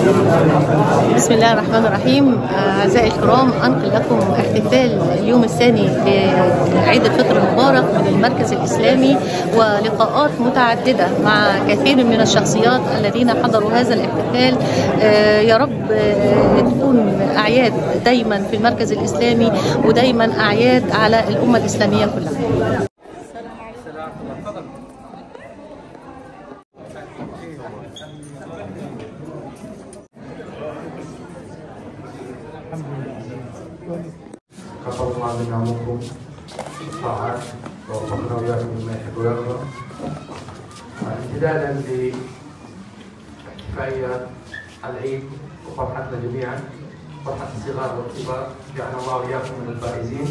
بسم الله الرحمن الرحيم. أعزائي الكرام، أنقل لكم احتفال اليوم الثاني لعيد الفطر المبارك من المركز الإسلامي، ولقاءات متعددة مع كثير من الشخصيات الذين حضروا هذا الاحتفال. يا رب تكون أعياد دايما في المركز الإسلامي، ودايما أعياد على الأمة الإسلامية كلها. كفر الله منا ومنكم الطاعات ووفقنا وإياكم لما يحب ويرضى. امتدادا لاحتفالية العيد وفرحتنا جميعا، فرحة الصغار والكبار، جعلنا الله وإياكم من الفائزين.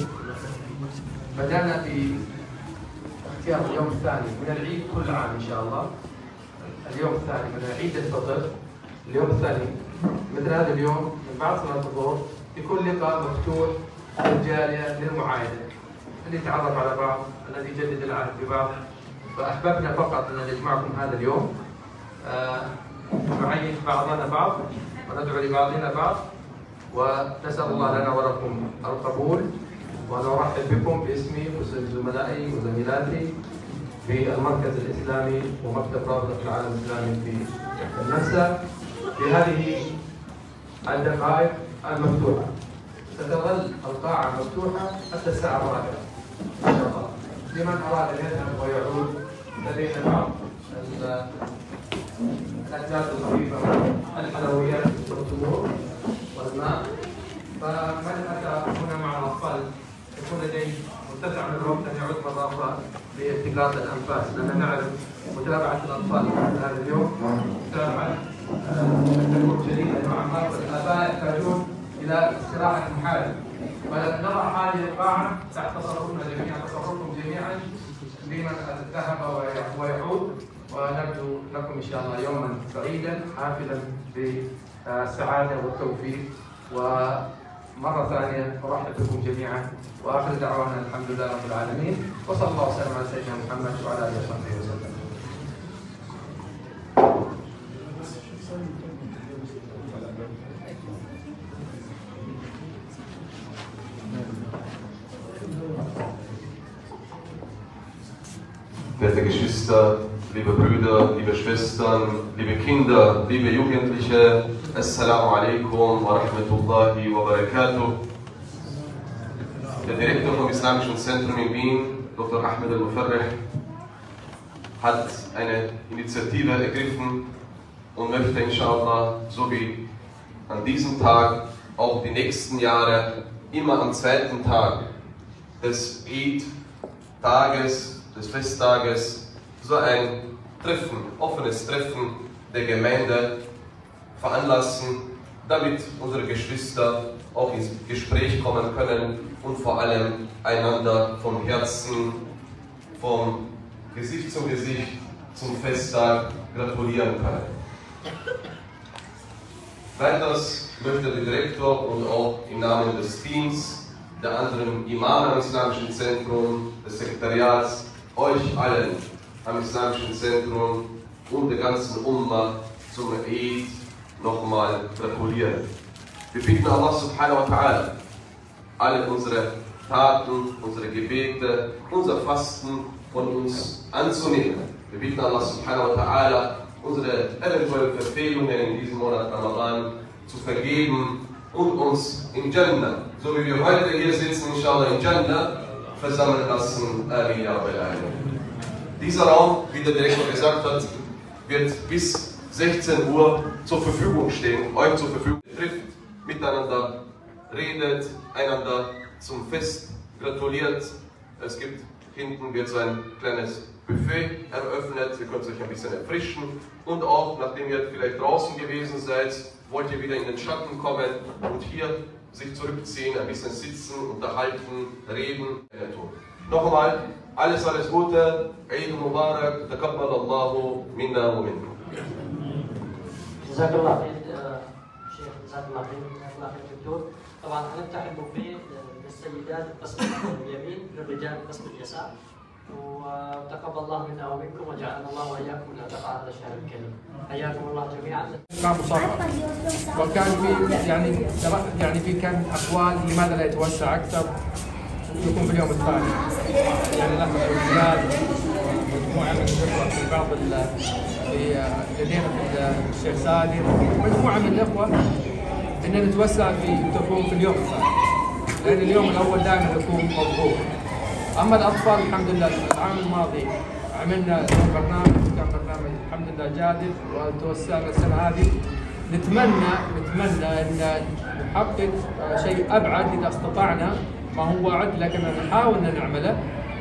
بدأنا باختيار اليوم الثاني من العيد كل عام إن شاء الله، اليوم الثاني من عيد الفطر، اليوم الثاني مثل هذا اليوم من بعد صلاة الظهر يكون لقاء مفتوح للجالية للمعايدة، اللي يتعرف على بعض، الذي يجدد العهد ببعض. فأحببنا فقط أن نجمعكم هذا اليوم، نعيد بعضنا بعض وندعو لبعضنا بعض، ونسأل الله لنا ولكم القبول. ونرحب بكم باسمي واسم زملائي وزميلاتي في المركز الإسلامي ومكتب رابطة العالم الإسلامي في النمسا في هذه الدقائق المفتوحة. ستظل القاعة مفتوحة حتى الساعة 4 إن شاء الله. لمن أراد أن يذهب ويعود، لدينا بعض الأكلات الخفيفة، الحلويات والتمور والماء. فمن أتى هنا مع الأطفال يكون لديه متسع من الوقت أن يعود مرة أخرى لالتقاط الأنفاس، لأن نعرف متابعة الأطفال في هذا اليوم متابعة تكون شديدة نوعا ما، والآباء يحتاجون إلى استراحة محارب. فنضع هذه القاعة تحت تصرفنا جميعا، تصرفكم جميعا لمن ذهب ويعود. ونرجو لكم إن شاء الله يوما سعيدا حافلا بالسعادة والتوفيق. ومرة ثانية أرحب بكم جميعا، وآخر دعوانا الحمد لله رب العالمين، وصلى الله وسلم على سيدنا محمد وعلى آله وصحبه وسلم. Werte Geschwister, liebe Brüder, liebe Schwestern, liebe Kinder, liebe Jugendliche, Assalamu alaikum wa rahmatullahi wa barakatuh. Der Direktor vom Islamischen Zentrum in Wien, Dr. Ahmed Al-Mufarrih, hat eine Initiative ergriffen und möchte inshallah, so wie an diesem Tag, auch die nächsten Jahre, immer am zweiten Tag des Eid-Tages, des Festtages, so ein Treffen, offenes Treffen der Gemeinde veranlassen, damit unsere Geschwister auch ins Gespräch kommen können und vor allem einander vom Herzen, vom Gesicht zu Gesicht zum Festtag gratulieren können. Weiters möchte der Direktor und auch im Namen des Teams, der anderen Imame am Islamischen Zentrum, des Sekretariats, euch allen am Islamischen Zentrum und der ganzen Umma zum Eid nochmal gratulieren. Wir bitten Allah subhanahu wa ta'ala, alle unsere Taten, unsere Gebete, unser Fasten von uns anzunehmen. Wir bitten Allah subhanahu wa ta'ala, unsere eventuellen Verfehlungen in diesem Monat Ramadan zu vergeben und uns in Jannah, so wie wir heute hier sitzen, inshallah in Jannah, versammeln lassen. Amin ya Rabbil Alamin. Dieser Raum, wie der Direktor gesagt hat, wird bis 16 Uhr zur Verfügung stehen, euch zur Verfügung trifft, miteinander redet, einander zum Fest gratuliert. Es gibt hinten wird so ein kleines Buffet eröffnet, ihr könnt euch ein bisschen erfrischen und auch, nachdem ihr vielleicht draußen gewesen seid, wollt ihr wieder in den Schatten kommen und hier sich zurückziehen, ein bisschen sitzen, unterhalten, reden. Nochmal, alles, alles Gute, Eid Mubarak, taqabbal Allahu minna wa minkum. جزاك الله خير شيخ، جزاك الله خير، جزاك الله خير دكتور. طبعا هنفتح البوفيه للسيدات قسم اليمين، للرجال قسم اليسار. وتقبل الله منا ومنكم وجعلنا الله واياكم من اتقى هذا الشهر الكريم. حياكم الله جميعا. مع مصافحه. وكان في يعني في كان اقوال لماذا لا يتوسع اكثر يكون في اليوم الثاني. يعني الاخ الرجال مجموعة من الاخوة في بعض لدينا في الشيخ سالم مجموعة من الاخوة ان نتوسع في تكون في اليوم الثاني، لان اليوم الاول دائما يكون مضغوط. اما الاطفال الحمد لله العام الماضي عملنا برنامج، كان برنامج الحمد لله جاذب وتوسعنا السنة هذه. نتمنى ان نحقق شيء ابعد اذا استطعنا، ما هو وعد لكن نحاول ان نعمله،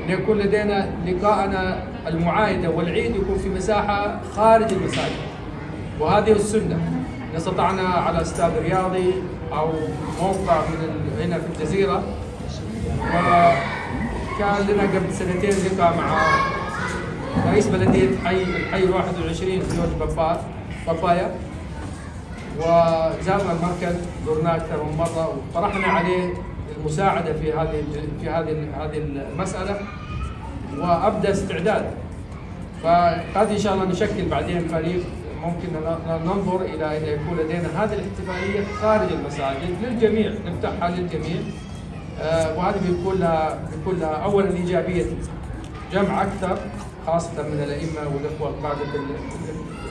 ان يكون لدينا لقاءنا المعايده والعيد يكون في مساحة خارج المساجد، وهذه السنة. ان استطعنا على استاد رياضي او موقع من هنا في الجزيرة. وكان لنا قبل سنتين لقاء مع رئيس بلديه الحي 21 جورج بابايا، وزارنا المركز، زرناه اكثر من مرة وطرحنا عليه المساعدة في هذه المسالة، وابدى استعداد. فقد ان شاء الله نشكل بعدين فريق ممكن ننظر الى ان يكون لدينا هذه الاحتفالية خارج المساجد للجميع، نفتحها للجميع. وهذه بيكون لها اولا ايجابية جمع اكثر، خاصة من الائمة والاخوة قاده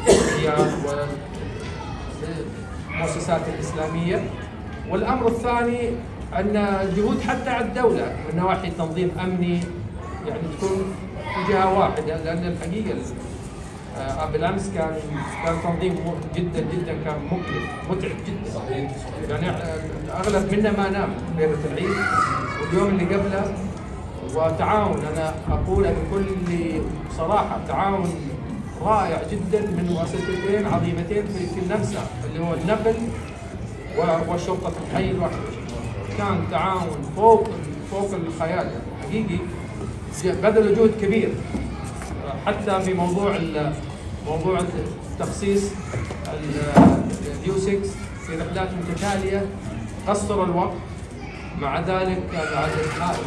الجمعيات والمؤسسات الاسلامية. والامر الثاني ان الجهود حتى على الدولة من نواحي تنظيم امني، يعني تكون في جهة واحدة، لان الحقيقة بالامس كان تنظيم جدا جدا كان مكلف متعب جدا. صحيح. يعني اغلب منا ما نام ليلة العيد واليوم اللي قبله. وتعاون، انا اقول بكل صراحة، تعاون رائع جدا من مؤسستين عظيمتين في النمسا، اللي هو النقل وشرطه الحي 21. كان تعاون فوق الخيال، يعني حقيقي بذلوا جهد كبير حتى في موضوع تخصيص اليو 6 في رحلات متتالية، قصروا الوقت، مع ذلك كان عدد هائل.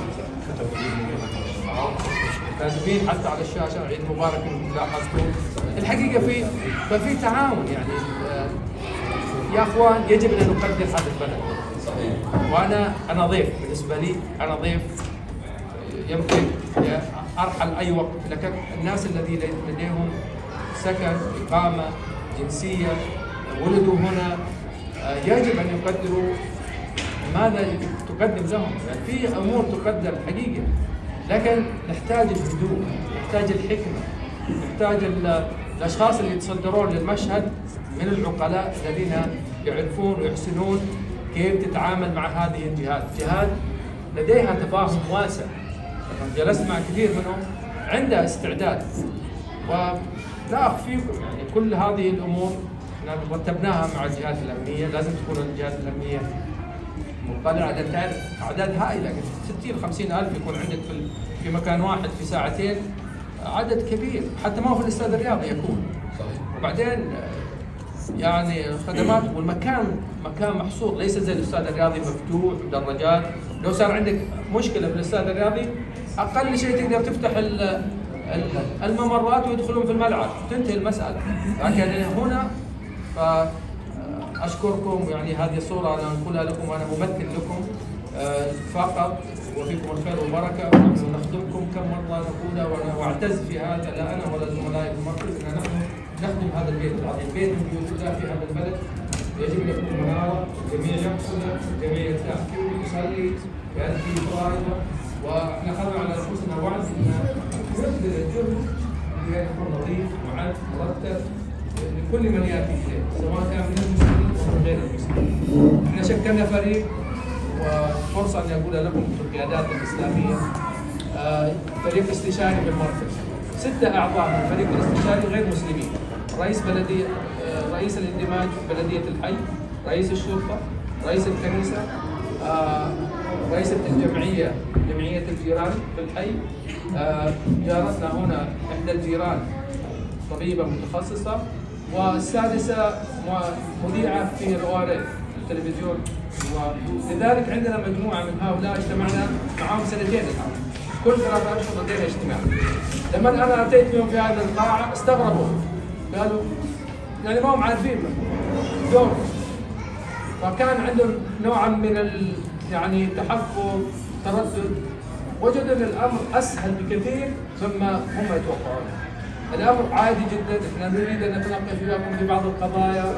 كاتبين حتى على الشاشة عيد مبارك لاحظتوا. الحقيقة ففي تعاون. يعني يا اخوان يجب ان نقدر هذا البلد. صحيح. وانا ضيف، بالنسبة لي انا ضيف، يمكن ارحل اي وقت، لكن الناس الذين لديهم سكن، اقامه، جنسية، ولدوا هنا، يجب ان يقدروا ماذا تقدم لهم. يعني في امور تقدم حقيقة، لكن نحتاج الهدوء، نحتاج الحكمة، نحتاج الاشخاص اللي يتصدرون للمشهد من العقلاء الذين يعرفون ويحسنون كيف تتعامل مع هذه الجهات. جهات لديها تفاهم واسع، جلست مع كثير منهم عندها استعداد. ولا اخفيكم يعني كل هذه الامور رتبناها مع الجهات الامنية، لازم تكون الجهات الامنية مطلعه، لان تعرف اعداد هائلة، 60 50 الف يكون عندك في مكان واحد في ساعتين، عدد كبير، حتى ما هو في الاستاد الرياضي يكون. صحيح. وبعدين يعني الخدمات والمكان مكان محصور، ليس زي الاستاد الرياضي مفتوح ودراجات. لو صار عندك مشكلة في الاستاد الرياضي اقل شيء تقدر تفتح الممرات ويدخلون في الملعب تنتهي المسالة. لكن هنا فاشكركم، يعني هذه صوره انا انقلها لكم وانا ممثل لكم فقط، وفيكم الخير والبركة، ونحن نخدمكم كم مرة نقولها واعتز في هذا، لا انا ولا زملائي في المركز، ان نحن نخدم هذا البيت العظيم، بيت من بيوت الله في هذا البلد، يجب ان يكون منارة، الجميع يقصده، الجميع يرتاح فيه، يصلي، يؤدي فرائضه، واحنا اخذنا على انفسنا وعد ان نبذل الجهد لان يكون نظيف، معد، مرتب لكل من ياتي اليه، سواء كان من المسلمين او من غير المسلمين. احنا شكلنا فريق، وفرصه اني اقولها لكم في القيادات الاسلامية، فريق استشاري بالمركز، 6 اعضاء من الفريق الاستشاري غير مسلمين، رئيس بلديه، رئيس الاندماج في بلديه الحي، رئيس الشرطة، رئيس الكنيسة، رئيسة الجمعية، جمعية الجيران في الحي، جارتنا هنا إحدى الجيران طبيبة متخصصة، والسادسة مذيعة في الORF التلفزيون. ولذلك عندنا مجموعة من هؤلاء اجتمعنا معهم سنتين الآن، كل 3 أشهر لدينا اجتماع. لما أنا أتيت بهم في هذه القاعة استغربوا، قالوا يعني ما هم عارفين دور. فكان عندهم نوعا من يعني تحفظ، تردد. وجدوا ان الامر اسهل بكثير مما هم يتوقعون. الامر عادي جدا، احنا نريد ان نتناقش وياكم في بعض القضايا،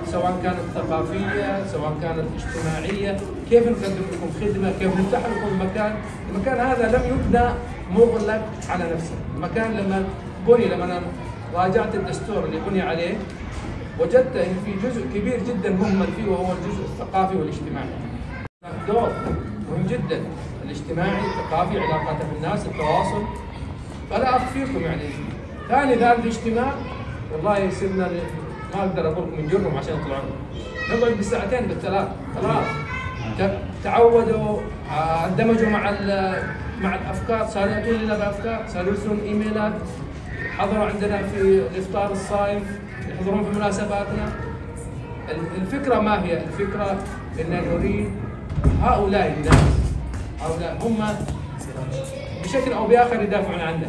سواء كانت ثقافية، سواء كانت اجتماعية، كيف نقدم لكم خدمة، كيف نفتح لكم مكان. المكان هذا لم يبنى مغلق على نفسه، المكان لما بني، لما انا راجعت الدستور اللي بني عليه، وجدت ان في جزء كبير جدا مهمل فيه، وهو الجزء الثقافي والاجتماعي. دور مهم جدا، الاجتماعي، الثقافي، علاقاته بالناس، التواصل. فلا اخفيكم يعني ثاني ثالث اجتماع والله صرنا ما اقدر اقول لكم نجرهم عشان يطلعون، نقعد بالساعتين بالثلاث، خلاص تعودوا، اندمجوا مع الافكار، صاروا ياتون لنا بافكار، صاروا يرسلون ايميلات، حضروا عندنا في الافطار الصايم، يحضرون في مناسباتنا. الفكرة ما هي؟ الفكرة ان نريد هؤلاء الناس، هؤلاء هم بشكل او باخر يدافعون عنك،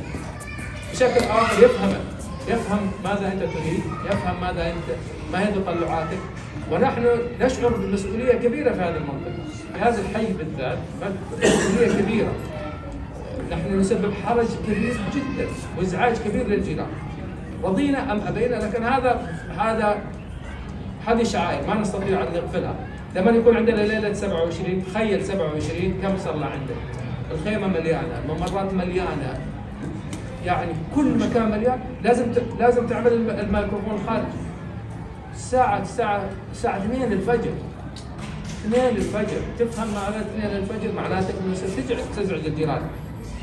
بشكل اخر يفهمك، يفهم ماذا انت تريد، يفهم ماذا انت، ما هي تطلعاتك. ونحن نشعر بمسؤولية كبيرة في هذه المنطقة، في هذا الحي بالذات، مسؤولية كبيرة. نحن نسبب حرج كبير جدا وازعاج كبير للجيران، رضينا ام ابينا، لكن هذه شعائر ما نستطيع ان نغفلها. لما يكون عندنا ليلة 27، تخيل 27 كم صار لها عندك؟ الخيمة مليانة، الممرات مليانة، يعني كل مكان مليان، لازم تعمل الميكروفون خارج. الساعة 2 الفجر، 2 الفجر، تفهم معنى 2 الفجر؟ معناتك انه ستزعج الجيران.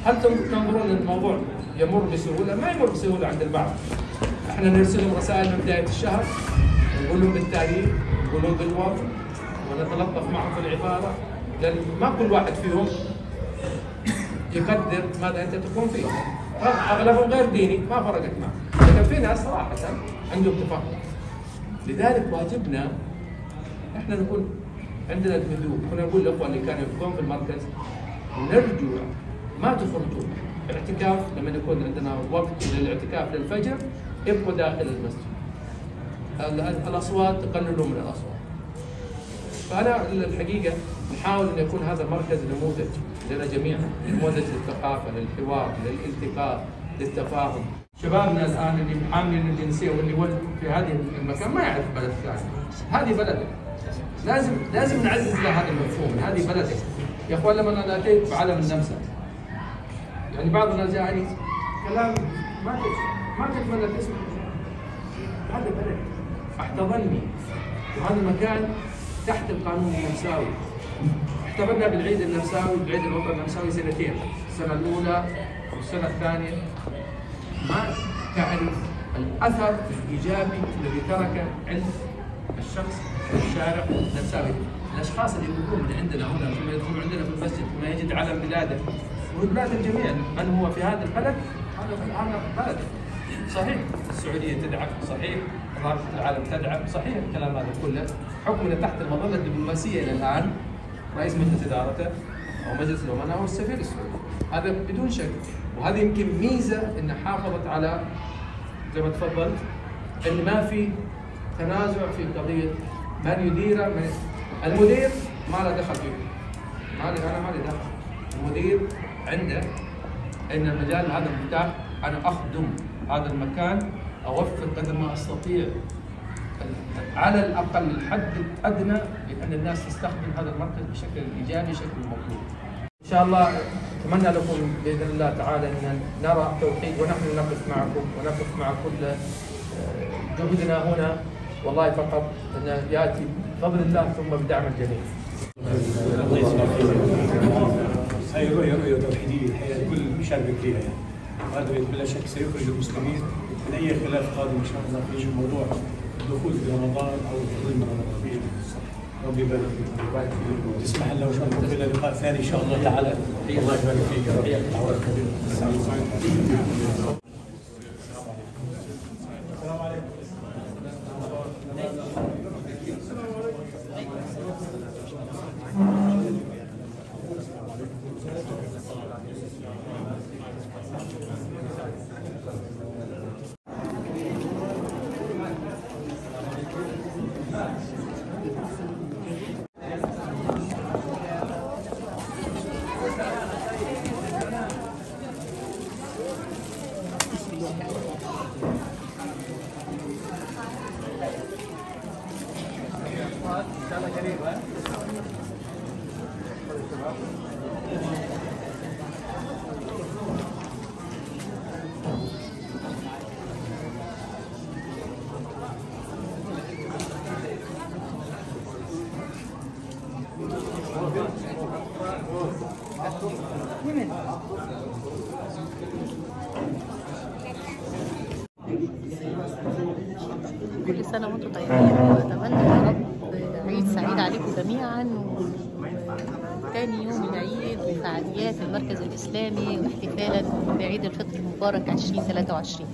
هل تنظرون ان الموضوع يمر بسهولة؟ ما يمر بسهولة عند البعض. احنا نرسل لهم رسائل من بداية الشهر، نقول لهم بالتاريخ، نقول لهم بالوقت، ونتلطف معهم في العبارة، لان ما كل واحد فيهم يقدر ماذا انت تقوم فيه. اغلبهم غير ديني، ما فرقت معه، لكن في ناس صراحة عندهم تفهم. لذلك واجبنا احنا نكون عندنا الهدوء. كنا نقول للاخوة اللي كانوا يبقون في المركز، نرجو ما تخرجوا اعتكاف، لما يكون عندنا وقت للاعتكاف للفجر ابقوا داخل المسجد. الاصوات قللوا من الاصوات. فانا الحقيقة نحاول ان يكون هذا المركز نموذج لنا جميعا، نموذج للثقافة، للحوار، للالتقاء، للتفاهم. شبابنا الان اللي حاملين الجنسية واللي ولد في هذه المكان ما يعرف بلد ثاني، هذه بلدك. لازم نعزز له هذا المفهوم، هذه بلدك. يا اخوان لما انا اتيت بعلم النمسا، يعني بعض الناس يعني كلام ما تتمنى تسمع. هذا بلد احتضنني، وهذا المكان تحت القانون النمساوي. احتفلنا بالعيد النمساوي، بالعيد الوطني النمساوي سنتين، السنة الأولى والسنة الثانية. ما تعرف الأثر الإيجابي الذي ترك عند الشخص في الشارع النمساوي. الأشخاص اللي يمرون من عندنا هنا، ثم يدخلون عندنا في المسجد، ثم يجد علم بلاده، وبلاد الجميع، من هو في هذا البلد؟ هذا بلده. صحيح السعودية تدعم، صحيح رابطة العالم تدعم، صحيح الكلام هذا كله. حكمنا تحت المظلة الدبلوماسية إلى الآن، رئيس مجلس إدارته أو مجلس الأمناء هو السفير السعودي، هذا بدون شك. وهذه يمكن ميزة أن حافظت على زي ما تفضلت، أن ما في تنازع في قضية من يدير من المدير ما له دخل فيه. ما لي أنا ما لي دخل. المدير عنده أن المجال هذا مفتاح، أنا أخدم هذا المكان، أوفر قدر ما أستطيع على الأقل الحد الأدنى لأن الناس تستخدم هذا المركز بشكل إيجابي، بشكل مطلوب. إن شاء الله أتمنى لكم بإذن الله تعالى أن نرى توحيد، ونحن نقف معكم ونقف مع كل جهدنا هنا، والله فقط أن يأتي بفضل الله ثم بدعم الجميع. الله يجزاك خير. هاي رؤية توحيدية الحقيقة الكل مشارك فيها يعني. وهذا بلا شك سيخرج المسلمين من أي خلاف قادم إن شاء الله في موضوع الدخول في رمضان أو الخروج من رمضان بإذن الله. ربي يبارك فيك ويبارك فيك وتسمح لنا وان شاء الله يكون لنا لقاء ثاني ان شاء الله تعالى. الله يبارك فيك يا رب. السلام عليكم. السلام عليكم. ان شاء الله قريب. ها كل سنة وانتم طيبين، وأتمنى يا رب عيد سعيد عليكم جميعا. وتاني يوم العيد وفعاليات المركز الإسلامي واحتفالا بعيد الفطر المبارك 2023.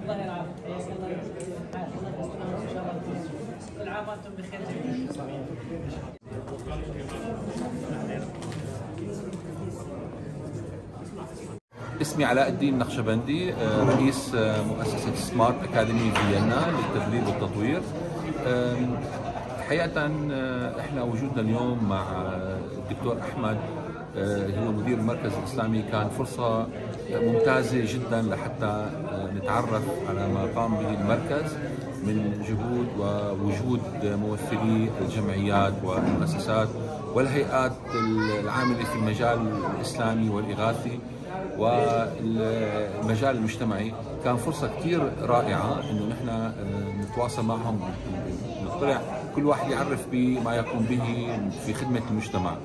الله يعافيك، حياك الله. ان شاء الله كل عام وانتم بخير جميعا. اسمي علاء الدين نقشبندي، رئيس مؤسسة سمارت أكاديمي فيينا للتدريب والتطوير. حقيقة احنا وجودنا اليوم مع الدكتور أحمد هو مدير المركز الإسلامي كان فرصة ممتازة جدا لحتى نتعرف على ما قام به المركز من جهود ووجود ممثلي الجمعيات والمؤسسات والهيئات العاملة في المجال الإسلامي والإغاثي والمجال المجتمعي. كان فرصة كثير رائعة إنه نحن نتواصل معهم، نطلع كل واحد يعرف بما يقوم به في خدمة المجتمع.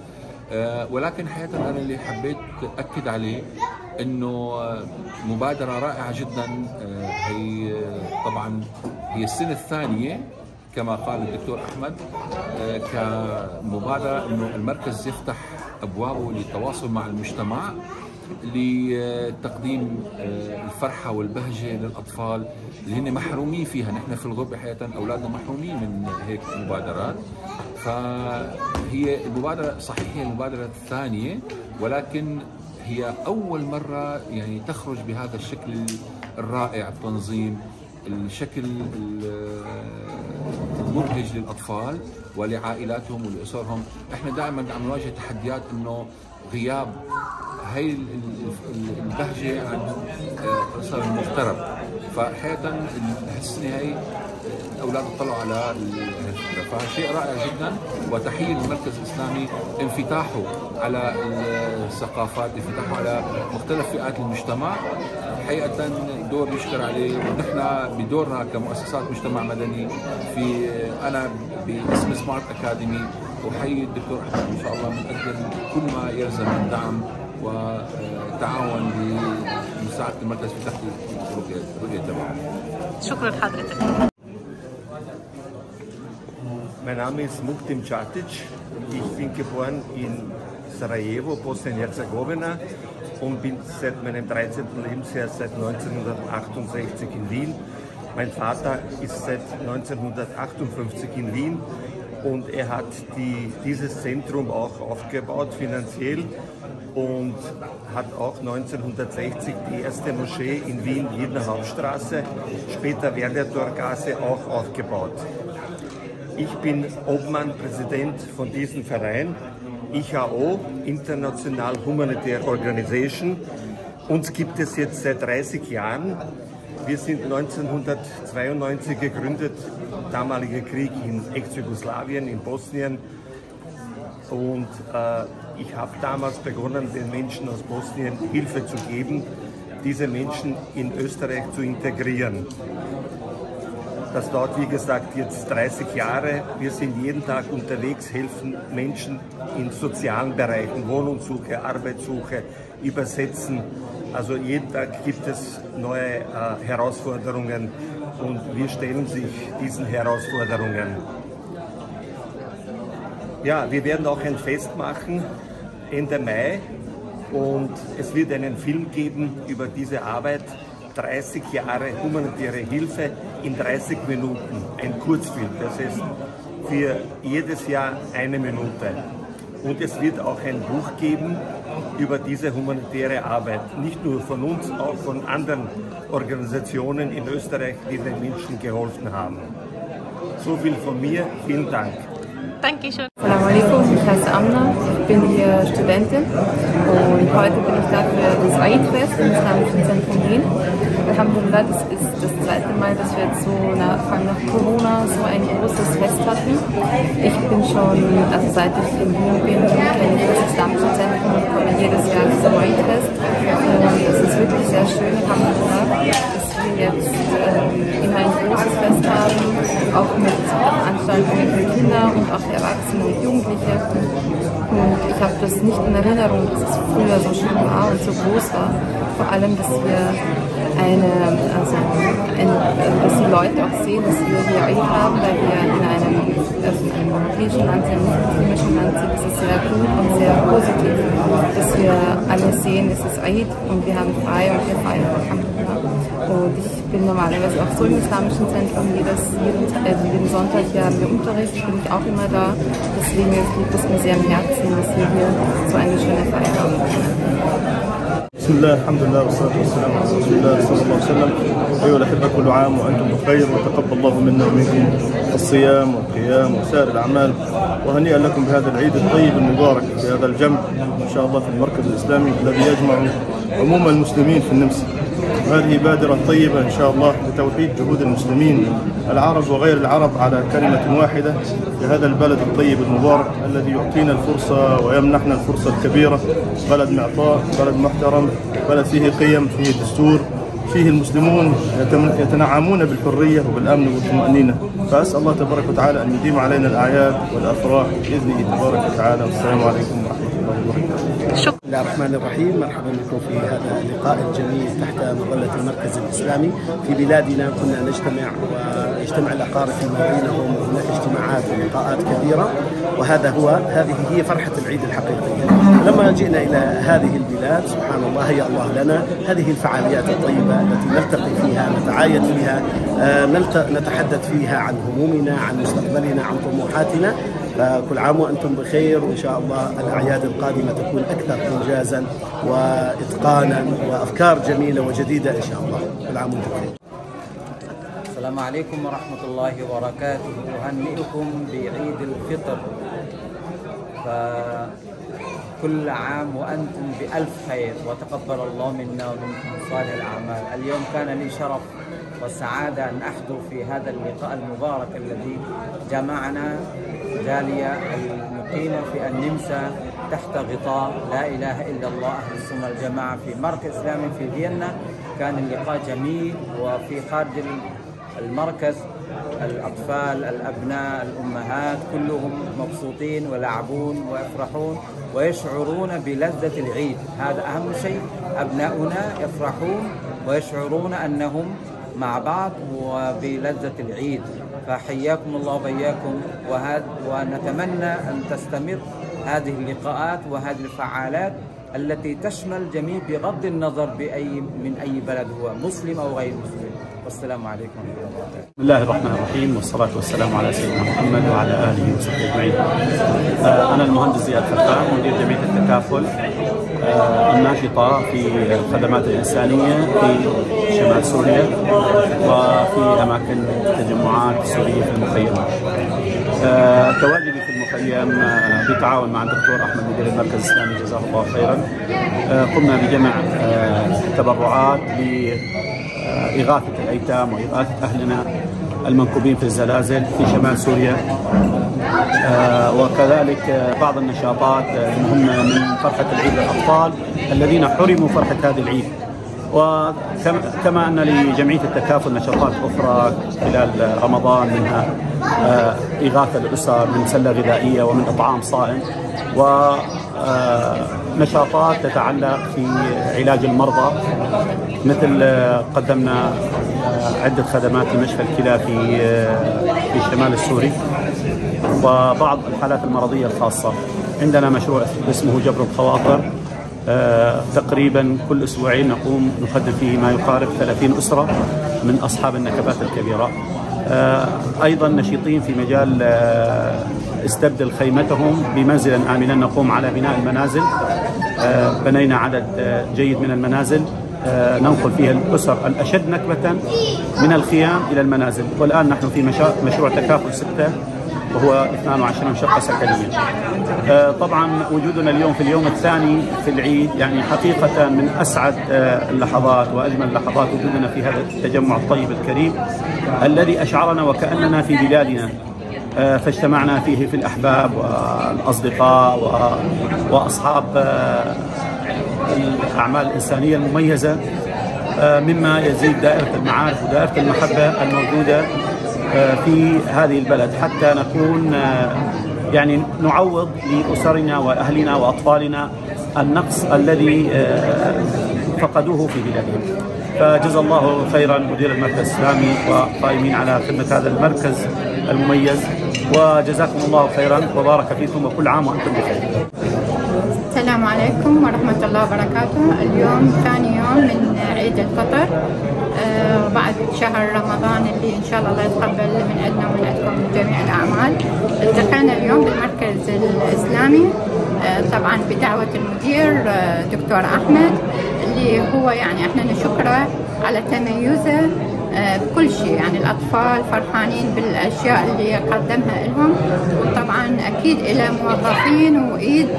ولكن حقيقة أنا اللي حبيت أكد عليه إنه مبادرة رائعة جدا، هي طبعا هي السنة الثانية كما قال الدكتور أحمد كمبادرة إنه المركز يفتح أبوابه للتواصل مع المجتمع لتقديم الفرحة والبهجة للأطفال اللي هن محرومين فيها. نحن في الغربة حقيقة أولادنا محرومين من هيك مبادرات، فهي المبادرة صحيح هي المبادرة الثانية، ولكن هي أول مرة يعني تخرج بهذا الشكل الرائع، التنظيم، الشكل المبهج للأطفال ولعائلاتهم ولأسرهم. احنا دائما عم نواجه تحديات إنه غياب هي البهجة عن أسر المغترب، فحقيقة السنة هي الأولاد اطلعوا على الفكرة، فشيء رائع جدا. وتحية للمركز الإسلامي انفتاحه على الثقافات، انفتاحه على مختلف فئات المجتمع، حقيقة دور يشكر عليه. ونحن بدورنا كمؤسسات مجتمع مدني، في أنا باسم سمارت أكاديمي أحيي الدكتور أحمد، إن شاء الله بنقدم كل ما يلزم من دعم وتعاون لمساعدة المركز في تحقيق الرؤية تبعه. شكرا لحضرتك. Mein Name ist Muktim Catic. Ich bin geboren in Sarajevo, Bosnien-Herzegowina, und bin seit meinem 13. Lebensjahr, seit 1968 in Wien. Mein Vater ist seit 1958 in Wien und er hat dieses Zentrum auch aufgebaut finanziell und hat auch 1960 die erste Moschee in Wien, Wiedner Hauptstraße, später Werdertorgasse, auch aufgebaut. Ich bin Obmann, Präsident von diesem Verein, IHO, International Humanitarian Organization. Uns gibt es jetzt seit 30 Jahren. Wir sind 1992 gegründet, damaliger Krieg in Ex-Jugoslawien, in Bosnien. Und ich habe damals begonnen, den Menschen aus Bosnien Hilfe zu geben, diese Menschen in Österreich zu integrieren. Das dauert, wie gesagt, jetzt 30 Jahre. Wir sind jeden Tag unterwegs, helfen Menschen in sozialen Bereichen, Wohnungssuche, Arbeitssuche, Übersetzen. Also jeden Tag gibt es neue Herausforderungen und wir stellen sich diesen Herausforderungen. Ja, wir werden auch ein Fest machen Ende Mai und es wird einen Film geben über diese Arbeit. 30 Jahre humanitäre Hilfe in 30 Minuten, ein Kurzfilm, das heißt für jedes Jahr eine Minute. Und es wird auch ein Buch geben über diese humanitäre Arbeit, nicht nur von uns, auch von anderen Organisationen in Österreich, die den Menschen geholfen haben. So viel von mir, vielen Dank. Dankeschön. Assalamu alaikum, ich heiße Amna, ich bin hier Studentin und heute bin ich da für das Eid-Fest im Islamischen Zentrum Wien. Alhamdulillah, das ist das zweite Mal, dass wir jetzt so vor allem nach Corona so ein großes Fest hatten. Ich bin schon, also seit ich in Wien bin, kenne ich das Islamische Zentrum und komme jedes Jahr zum Eid-Fest. Und es ist wirklich sehr schön, alhamdulillah, dass wir jetzt immer ein großes Fest haben, auch mit Veranstaltungen für Kinder und auch für Erwachsene und Jugendliche. Und ich habe das nicht in Erinnerung, dass es früher so schön war und so groß war. Vor allem, dass wir dass die Leute auch sehen, dass wir hier Eid haben, weil wir in einem europäischen Land sind, einem muslimischen Land sind. Das ist sehr gut und sehr positiv, dass wir alle sehen, es ist Eid und wir haben frei und wir feiern. Und ich bin normalerweise auch so im Islamischen Zentrum, jeden Sonntag hier haben wir Unterricht, bin ich auch immer da. Deswegen liegt es mir sehr am Herzen, dass wir hier so eine schöne Feier haben. بسم الله الحمد لله والصلاة والسلام على رسول الله صلى الله عليه وسلم. أيها الأحبة، كل عام وأنتم بخير، وتقبل الله منا ومنكم الصيام والقيام وسائر الأعمال، وهنيئا لكم بهذا العيد الطيب المبارك في هذا الجمع إن شاء الله في المركز الإسلامي الذي يجمع عموم المسلمين في النمسا. وهذه بادرة طيبة إن شاء الله لتوحيد جهود المسلمين العرب وغير العرب على كلمة واحدة في هذا البلد الطيب المبارك الذي يعطينا الفرصة ويمنحنا الفرصة الكبيرة. بلد معطاء، بلد محترم، بلد فيه قيم، فيه دستور، فيه المسلمون يتنعمون بالحرية وبالأمن والطمأنينة. فأسأل الله تبارك وتعالى أن يديم علينا الأعياد والأفراح بإذنه تبارك وتعالى. والسلام عليكم ورحمة الله وبركاته. بسم الله الرحمن الرحيم. مرحبا بكم في هذا اللقاء الجميل تحت مظلة المركز الإسلامي. في بلادنا كنا نجتمع ويجتمع الأقارب فيما بينهم، وهناك اجتماعات ولقاءات كبيرة، وهذه هي فرحة العيد الحقيقية. لما جئنا إلى هذه البلاد سبحان الله، هيأ الله لنا هذه الفعاليات الطيبة التي نلتقي فيها، نتعايد فيها، نتحدث فيها عن همومنا، عن مستقبلنا، عن طموحاتنا. فكل عام وأنتم بخير، وإن شاء الله الأعياد القادمة تكون أكثر إنجازا وإتقانا وأفكار جميلة وجديدة إن شاء الله. كل عام وأنتم بخير. السلام عليكم ورحمة الله وبركاته. أهنئكم بعيد الفطر، فكل عام وأنتم بألف خير، وتقبل الله منا ومنكم صالح الأعمال. اليوم كان لي شرف والسعادة أن أحضر في هذا اللقاء المبارك الذي جمعنا جالية المقيمة في النمسا تحت غطاء لا إله إلا الله أهل السنة والجماعة في مركز إسلامي في فيينا. كان اللقاء جميل، وفي خارج المركز الأطفال، الأبناء، الأمهات كلهم مبسوطين ويلعبون ويفرحون ويشعرون بلذة العيد. هذا أهم شيء، أبناؤنا يفرحون ويشعرون أنهم مع بعض وبلذة العيد. فحياكم الله وبياكم، ونتمنى أن تستمر هذه اللقاءات وهذه الفعالات التي تشمل جميع بغض النظر من أي بلد هو، مسلم أو غير مسلم. والسلام عليكم ورحمة الله وبركاته. بسم الله الرحمن الرحيم، والصلاة والسلام على سيدنا محمد وعلى آله وصحبه أجمعين. أنا المهندس زياد فرفان، مدير جمعية التكافل الناشطة في الخدمات الإنسانية في شمال سوريا وفي أماكن التجمعات السورية في المخيمات. تواجدي في المخيم بالتعاون مع الدكتور أحمد مدير المركز الإسلامي جزاه الله خيرا، قمنا بجمع تبرعات لإغاثة الأيتام وإغاثة أهلنا المنكوبين في الزلازل في شمال سوريا، وكذلك بعض النشاطات المهمة من فرحة العيد للأطفال الذين حرموا فرحة هذا العيد. وكما أن لجمعية التكافل نشاطات أخرى خلال رمضان، منها إغاثة للأسر من سلة غذائية ومن إطعام صائم، ونشاطات تتعلق في علاج المرضى، مثل قدمنا عدة خدمات لمشفى الكلى في الشمال السوري وبعض الحالات المرضية الخاصة. عندنا مشروع اسمه جبر الخواطر، تقريبا كل أسبوعين نقوم نقدم فيه ما يقارب 30 أسرة من أصحاب النكبات الكبيرة. أيضا نشيطين في مجال استبدل خيمتهم بمنزلا آمنا، نقوم على بناء المنازل، بنينا عدد جيد من المنازل ننقل فيها الأسر الأشد نكبة من الخيام إلى المنازل. والآن نحن في مشروع تكافل 6 وهو 22 شقة سكنية. طبعا وجودنا اليوم في اليوم الثاني في العيد يعني حقيقة من أسعد اللحظات وأجمل اللحظات وجودنا في هذا التجمع الطيب الكريم الذي أشعرنا وكأننا في بلادنا، فاجتمعنا فيه في الأحباب والأصدقاء وأصحاب الأعمال الإنسانية المميزة، مما يزيد دائرة المعارف ودائرة المحبة الموجودة في هذه البلد، حتى نكون يعني نعوض لأسرنا وأهلنا وأطفالنا النقص الذي فقدوه في بلادهم. فجزا الله خيرا مدير المركز الإسلامي وقائمين على خدمة هذا المركز المميز، وجزاكم الله خيرا وبارك فيكم، وكل عام وأنتم بخير. السلام عليكم ورحمة الله وبركاته. اليوم ثاني يوم من عيد الفطر بعد شهر رمضان اللي إن شاء الله الله يتقبل من عندنا ومن عندكم جميع الأعمال. التقينا اليوم بالمركز الإسلامي طبعا بدعوة المدير دكتور أحمد، اللي هو يعني احنا نشكره على تميزه بكل شيء، يعني الأطفال فرحانين بالأشياء اللي قدمها لهم، وطبعا أكيد إلى موظفين وإيد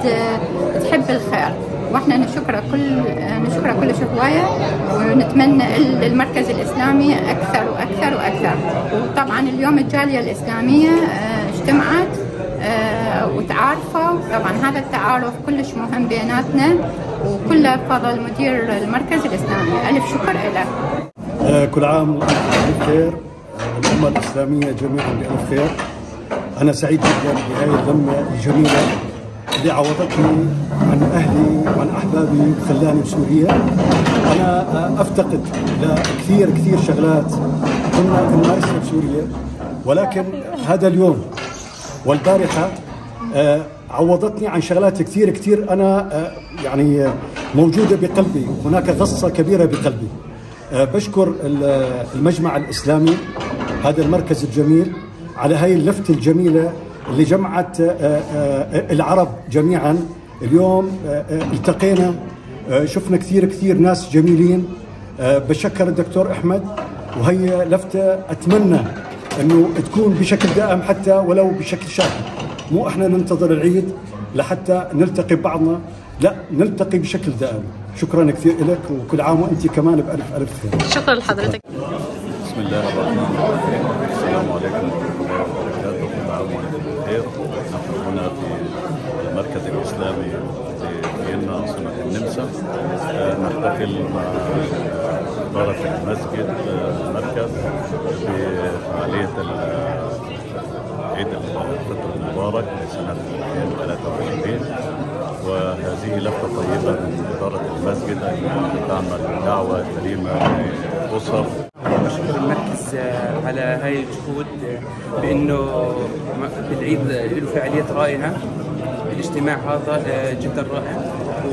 تحب الخير، واحنا نشكره كل هواية، ونتمنى للمركز الإسلامي أكثر وأكثر وأكثر. وطبعا اليوم الجالية الإسلامية اجتمعت وتعارفوا، طبعا هذا التعارف كلش مهم بيناتنا، وكله فضل مدير المركز الإسلامي، ألف شكر له. كل عام وأنتم بخير، الأمة الإسلامية جميعا بألف خير. أنا سعيد جدا بهذه اللمة الجميلة اللي عوضتني عن أهلي وعن أحبابي وخلاني بسوريا. أنا أفتقد لكثير كثير شغلات كنا نمارسها بسوريا، ولكن هذا اليوم والبارحة عوضتني عن شغلات كثير كثير أنا يعني موجودة بقلبي، هناك غصة كبيرة بقلبي. بشكر المجمع الإسلامي هذا المركز الجميل على هاي اللفتة الجميلة اللي جمعت العرب جميعا. اليوم التقينا، شفنا كثير كثير ناس جميلين. بشكر الدكتور أحمد، وهي لفتة أتمنى أنه تكون بشكل دائم حتى ولو بشكل شهري، مو احنا ننتظر العيد لحتى نلتقي ببعضنا، لا نلتقي بشكل دائم. شكرا كثير لك، وكل عام وانت كمان بألف ألف خير. شكرا لحضرتك. بسم الله الرحمن الرحيم. السلام عليكم ورحمة الله وبركاته. كل عام وانتم بخير. نحن هنا في المركز الإسلامي في فيينا عاصمة النمسا، نحتفل مع إدارة المسجد المركز بفعالية عيد الفطر المبارك لسنة 2023، وهذه لفتة طيبة من إدارة المسجد أن تعمل دعوة كريمة للأسر. بشكر المركز على هاي الجهود، بأنه بالعيد له فعاليات رائعة، الاجتماع هذا جدا رائع،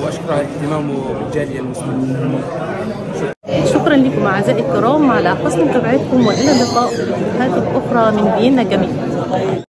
وأشكر على اهتمامه بالجالية المسلمة. شكرا لكم أعزائي الكرام على حسن متابعتكم، وإلى اللقاء في فيديوهات أخرى من فيينا الجميلة.